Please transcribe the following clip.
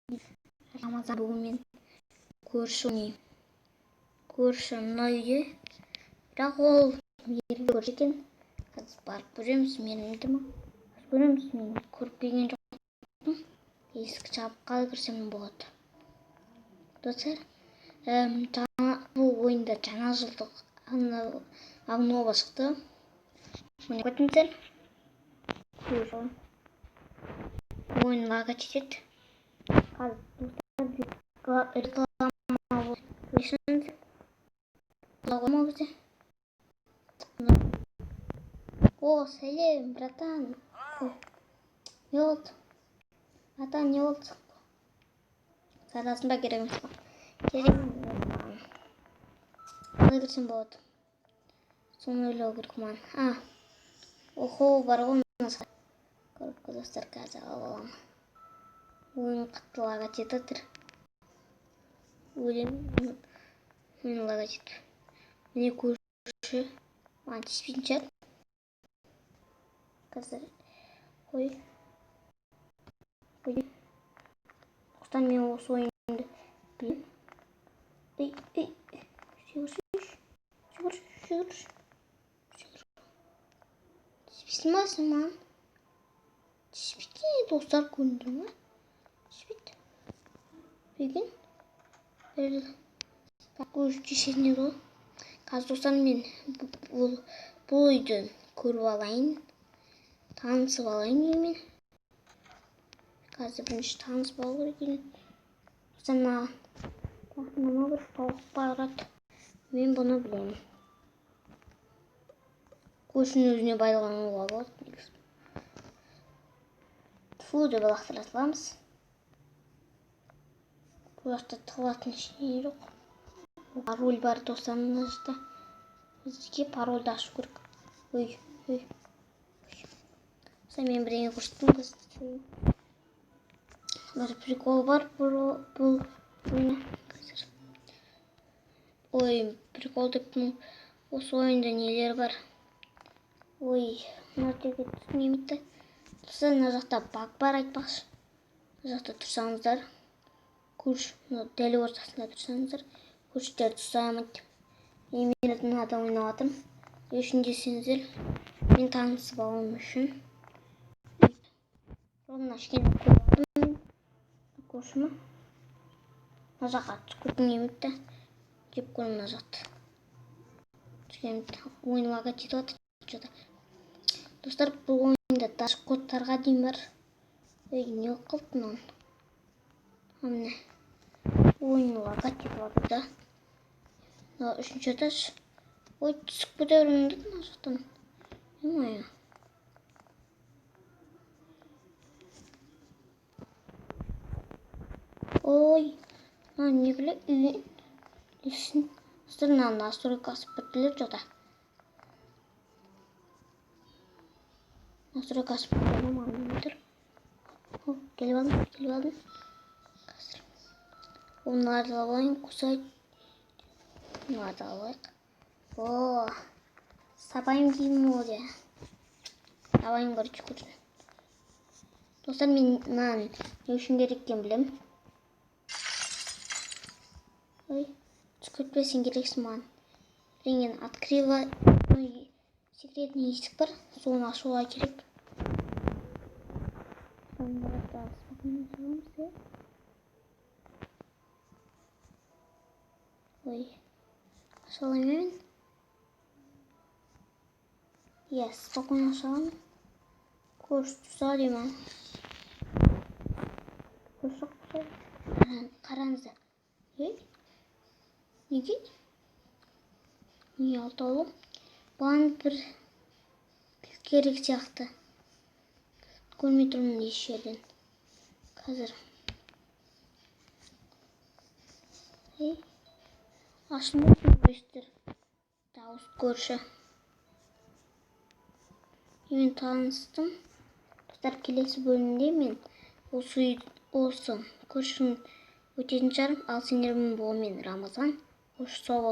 Рамазан. Бүгін мен көрші ойнаймын. Көрші мына үйде, бірақ ол мейірімді көрші екен. Қазір барып көреміз, мейірімді ма? Көреміз, мен көріп келген жоқпын. Есік жабық, қалай кірсем болады? Достар, жаңа бұл ойында жаңа жылдық обнова шықты. Ойнап кетіңіздер. Көрші. Ойын лагать етеді. Қазір, достар, реклама болсын. Бізде. О, сәлем, братан. Не болды? Братан, не болды? Сатасың ба, керек емес па? Керек емес маған. Қалай кірсем болады? Соны ойлау керек маған. А, охо, бар ғой мына коробка, достар, қазір алып аламын. Ойын қатты лагать етіп жатыр. Өлемін. Ойын лагать етіп. Міне көрші. Маған тиіспейтін шығар. Қазір. Ой. Ой. Достар, мен осы ойынды білемін. Ей, ей. Жүгірші, жүгір, жүгір, жүгір. Тиіспейсің ба сен маған? Тиіспейді, достар, көрдіңдер ма? Тиіспейді. Прикинь. Көз тиісетін еді ғой. Қазір, достар, мен бұл үйді көріп алайын. Танысып алайын үймен. Қазір бірінші танысып алу керек үймен. Достар, мына мына бір тауық барады. Мен бұны білемін. Көршінің өзіне пайдалануға болады негізі. Тфу деп лақтыра саламыз. Бұл жақта тығылатын ештеңе жоқ. Пароль бар, достар, мына жақта. Бізге парольді ашу керек. Ой, ой. Достар, мен бірдеңе көрсеттім қазір. Бір прикол бар бұл ойында. Қазір. Ой, прикол деп, осы ойында нелер бар? Ой, мына жерге түскім келмейді. Достар, мына жақта баг бар айтпақшы. Мына жақта тұрсаңыздар, көрші, мына дәл ортасында тұрсаңыздар, көршілер ұстай алмайды. Мен мынада ойнап жатырмын. Не үшін десеңіздер, мен танысып алуым үшін. Мына кішкене көріп алдым. Көрші ма? Мына жаққа көргім келмейді. Жеп көрмін мына жақты. Кішкене ойын лагать етіп жатыр что-то. Достар, бұл ойында даже кодтарға дейін бар. Ей, не болып қалды мынау? Міне. Ойын лагать етіп жатыр да. Мына үшінші этаж. Ой, түсіп кете беремін да мына жақтан. Ё-моё. Ой, мына не біле үй. Несін? Достар, мына настройкасы бітіліп что-то. Настройкасы бітіліп маған тұр. Келіп алдым, келіп алдым. Қазір. Оларды алайын, кусай. Мыналарды алайық. О, сабайым деймін ғой де. Сабайым, короче, көрсін. Достар, мен мынаны не үшін керек екенін білемін. Ой, түсіп кетпе, сен керексің маған. Бірдеңені открыла, секретный есік бар, соны ашуға керек. Спокойно саламыз, иә. Ой, аша аламын мен? Иә, спокойно аша аламын. Көрші тұрса деймін. Көрші қараңыздар. Ей, неге? Не алтаулы? Бұған бір кілт керек сияқты. Көрмей тұрмын еш жерден. Қазір. Ей, ашылмайды есіктер. Дауыс көрші. Мен таныстым. Достар, келесі бөлімде мен осы осы көршінің өтетін шығармын. Ал сендермен болған мен, Рамазан. Қош, сау бол.